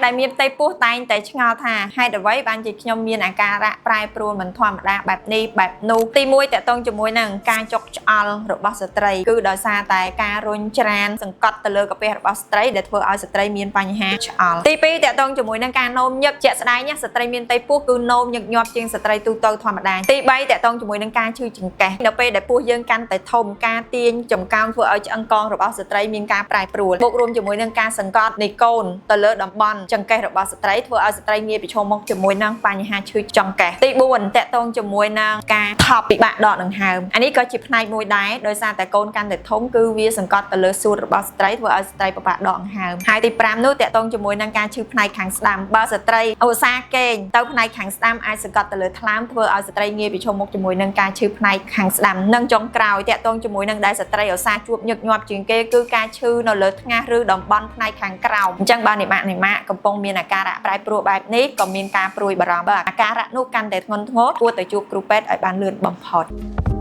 ដែលមានផ្ទៃពោះតែងតែឆ្ងល់ថាហេតុអ្វីបានជាខ្ញុំមានអាការៈប្រែប្រួលមិនធម្មតាបែបនេះបែបនោះទីមួយតកតងជាមួយនឹងការចុកឆ្អល់របស់ស្ត្រីគឺដោយសារតែការរុញច្រានសង្កត់ទៅលើកាពះរបស់ស្ត្រីដែលធ្វើឲ្យស្ត្រីមានបញ្ហាឆ្អល់ទីពីរតកតងជាមួយនឹងការនោមញឹកជាក់ស្ដែងណាស្ត្រីមានផ្ទៃពោះគឺនោមញឹកញាប់ជាងស្ត្រីទូទៅធម្មតាទី3តកតងជាមួយនឹងការឈឺចង្កេះនៅពេលដែលពោះយើងកាន់តែធំការទាញចំកោងធ្វើឲ្យឆ្អឹងកងរបស់ស្ត្រីមានការប្រែប្រួលបូករួមជាមួយនឹងការសង្កត់នៃកូនទៅលើតំបន់ចង្កេះរបស់ស្ត្រីធ្វើឲ្យស្ត្រីងាយប្រឈមមុខជាមួយនឹងបញ្ហាឈឺចង្កេះទី4តកតងជាមួយនឹងការថប់ពិបាកដកដង្ហើមអានេះក៏ជាផ្នែកមួយដែរដោយសារតែកូនកាន់តែធំគឺវាសង្កត់ទៅលើសួតរបស់ស្ត្រីធ្វើឲ្យស្ត្រីពិបាកដកដង្ហើមហើយទី5នោះតកតងជាមួយនឹងការឈឺផ្នែកខាងស្ដាំបើស្ត្រីឧស្សាហ៍គេងទៅផ្នែកខាងស្ដាំអាចសង្កត់ទៅលើថ្លើមធ្វើឲ្យស្ត្រីងាយប្រឈមមុខជាមួយនឹងការឈឺផ្នែកខាងស្ដាំនិងចុងក្រោយតកតងជាមួយនឹងដែលស្ត្រីឧស្សាហ៍ជួបញឹកញាប់ជាងគេគឺការឈឺនៅលើថ្ងាសឬតំបន់ផ្នែកខាងក្រោមអញ្ចឹងបើនិបាកនិម៉ាកកំពុងមានអាការៈប្រែប្រួលបែបនេះក៏មានការព្រួយបារម្ភបើអាការៈនោះកាន់តែធ្ងន់ធ្ងរគួរតែជួបគ្រូពេទ្យឲ្យបានលឿនបំផុត។